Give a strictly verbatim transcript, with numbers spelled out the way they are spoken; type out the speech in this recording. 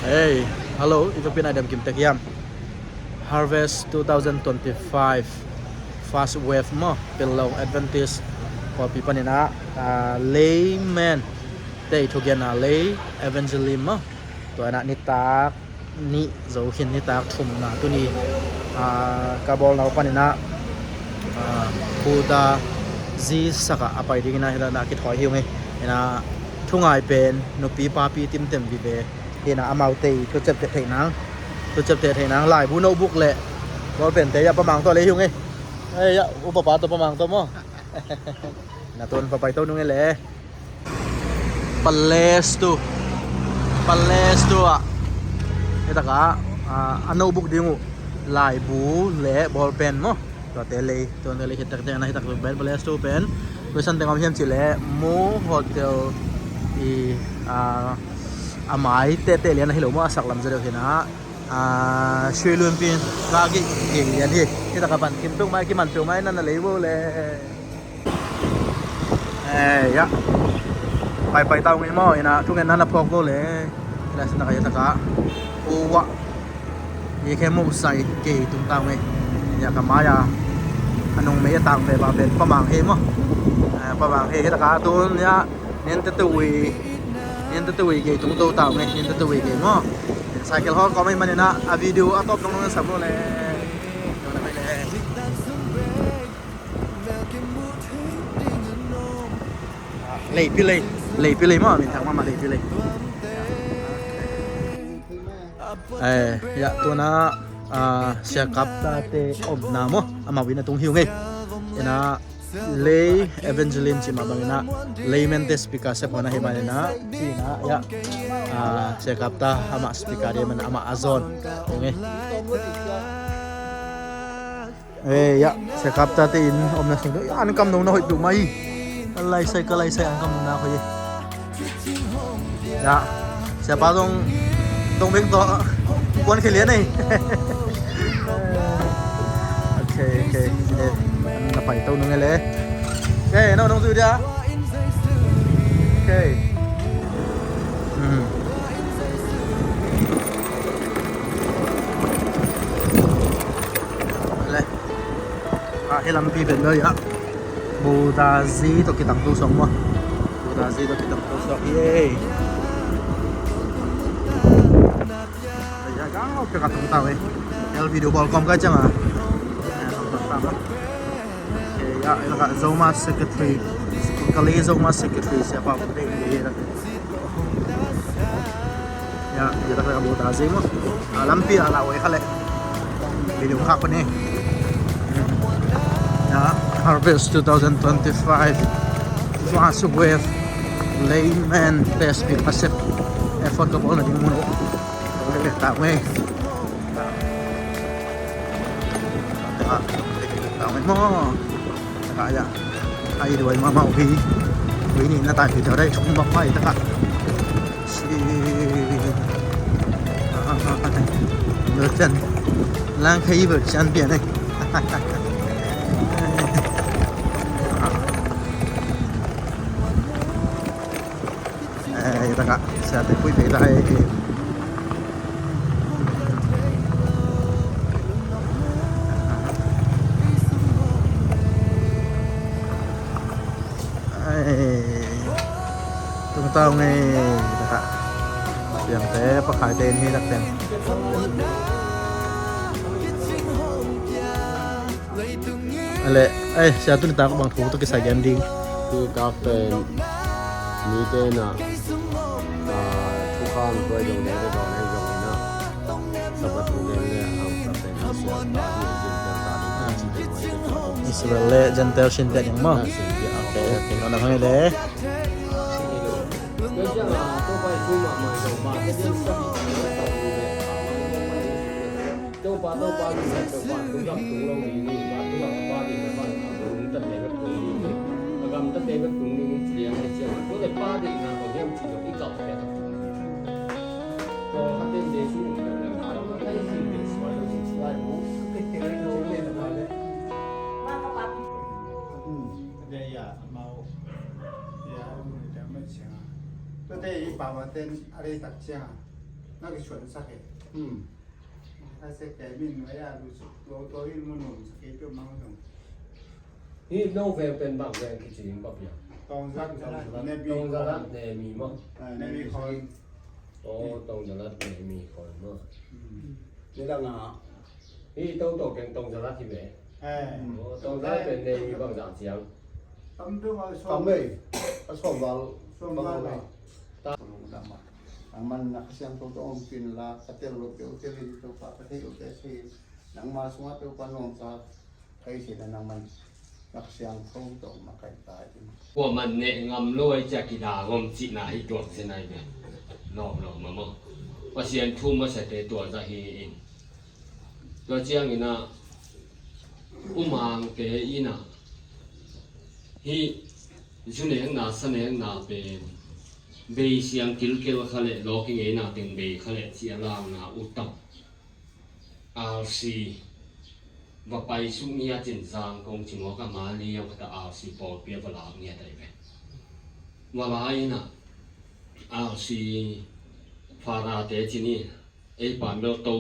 Hey, hello, i tawpin a dam kim tek hiam? Harvest two thousand twenty-five first wave maw, Panglong Adventist pawlpi panin ah, ah, layman te i thugenna lay evangelism maw, tua in ah nitak nih zo khin, nitak thumna tuni, ah, ka bawlna uh panin ah, ah, Buddha zi sak ah a pai dingin ah hi ta in ah kithawi hi ung hi. In ah thungai pen nupi papi timtem vive hi in ah, amaute i thuciamteh theih nang, thuciamteh theih nang laibu notebook le bawlpen te ah Pa Mang tawh lei hi ung hi. Ei ah, upa pa tawh Pa Mang tawh maw. Na tun pa pai to nung e le. Palace tu, Palace tu ah, hi tak ah, ah, a notebook ding uh laibu le bawlpen maw, tuate lei, tuate lei hi tak, tua in ah hi tak pen Palace tu pen. Koi san teng om hiam cih leh Mo Hotel i, ah, a mai tehteh lian ahi lo maw, a sak lam zaw deuh hi in ah, ah, Sri Lunpin ka gih gih lian hi. Hi tak ah pan kim peuhmah, kiman peuhmah in ah, na lei vo le. Eh, ya. Pai pai ta ung in maw, in ah thugenna na phawk vo le. Hi lai sin tak ah, hi tak ah, uwa, i khe mo sai kei tung ta ung e. Ya, ka mai a, a nung mei a tang ve ba pen Pa Mang hi maw. Eh, Pa Mang hi, hi tak ah tun ya, Nian Te Tui, Nian Te Tui kei tung to ta ung e, Nian Te Tui kei maw. Cycle hawl kawm ahih manin ah, a video a tawp dong dong sam lo le. Leipi lei, Leipi lei maw, min thang mahmah Leipi lei. Eh, ya, tu in ah, ah, Sia Kapta te omna maw, amau in a tung hi ung e. In ah, lay evangelism cih mah bangin ah, layman te speaker sep hon ahih manin ah, ci in ah, ya, ah, Sia Kapta amah speaker ding ahih manin amah a zawn ung e. Eh, ya, Sia Kapta te in omna sung, ya, an kam nong na hoih tu mai. Ka laisai, ka laisai, an kam nong na hoih. Ya, siapa zong, zong bek tawh kuan khia lian ei. Ok, ok. Eh, na pai to nung e le. Ok, no nung zui dia. Ok. Hmm. Le. Ah, hi lampi pen bel ya. Buddha zi tawh kitang tu suak maw. Buddha zi tawh kitang tu suak hi ei. Ya, gang lo pia ka tung tau ei. El video bawl kawm kai ciang a. Ya, el ka Zoma secretary. Kali Zoma secretary siapa pun dei. Ya, ya, tak leh ka Buddha zi maw. Ah, lampi ah la oi kha leh. Video khak pa ni. Ya, Harvest two thousand twenty-five First Wave Layman Test Pit Pasep. Effort ka bawl na ding mun. Oi, tak mai. Tak mai maw. Taka ya. Ai duai mama uhi. Uhi ni na tai pi tau dai thong bak pai taka. Si. Version. Lang khai version pian ai. Eh, taka. Sa te pui pe tai. Ai, tung tau ngei, taka. Siangte, pakhaite in hi tak ten. Ale, ai, sia tuni tak bang thu tu kisai gen ding. Tuni tak ten, mite na, ah, thukham tuai dong ne, dong ne, dong ne. Israel le Gentile sin te ding maw. Ok, ok, no na hoi le. Na kisuan sa ke. Hmm. Ka se ke min wa ya lu su to to in mun mun sa ke to mang dong. Hi no veng pen bang veng kici in bap ya. Tong Zak, Tong Zak, Nebi Tong Zak, Khon. Nebi mo. Ah, Nebi Nebi Khon. Oh, Tong Zak, Nebi Khon mo. Hmm. Ni dang a. Hi to to pen Tong Zak hi ve. Eh. Oh, Tong Zak pen Nebi bang zak ciang. Tam tu ma som. Tam ei. A som bal. Som bal. Bang ei. Ta. Nangman na Kha Siangtho tawh om khin la, ka tel loh peuh tel in, Topa ka theih loh peuh theih in, nangma sungah Topa nuamsa ka hi cihna nangman na Kha Siangtho tawh makaih ta in. Kuaman neh ngam lo ai cia kidang om cihna hi tuak zen ai ve. Lawm lawm mamaw. Pasian thu masate tua zah hi in. Tua ciangin ah umangte in ah hih zu nekna sa nekna pen bei siang kilkel kha leh lawki ngeina teng bei kha leh ci a lakna uh tam. R C va pai suk ngiat in Zangkong ci mawk a mani a khat a R C pawlpi a va lak ngiat ahi ve. Va la in ah R C farate ci ni ei pan bel to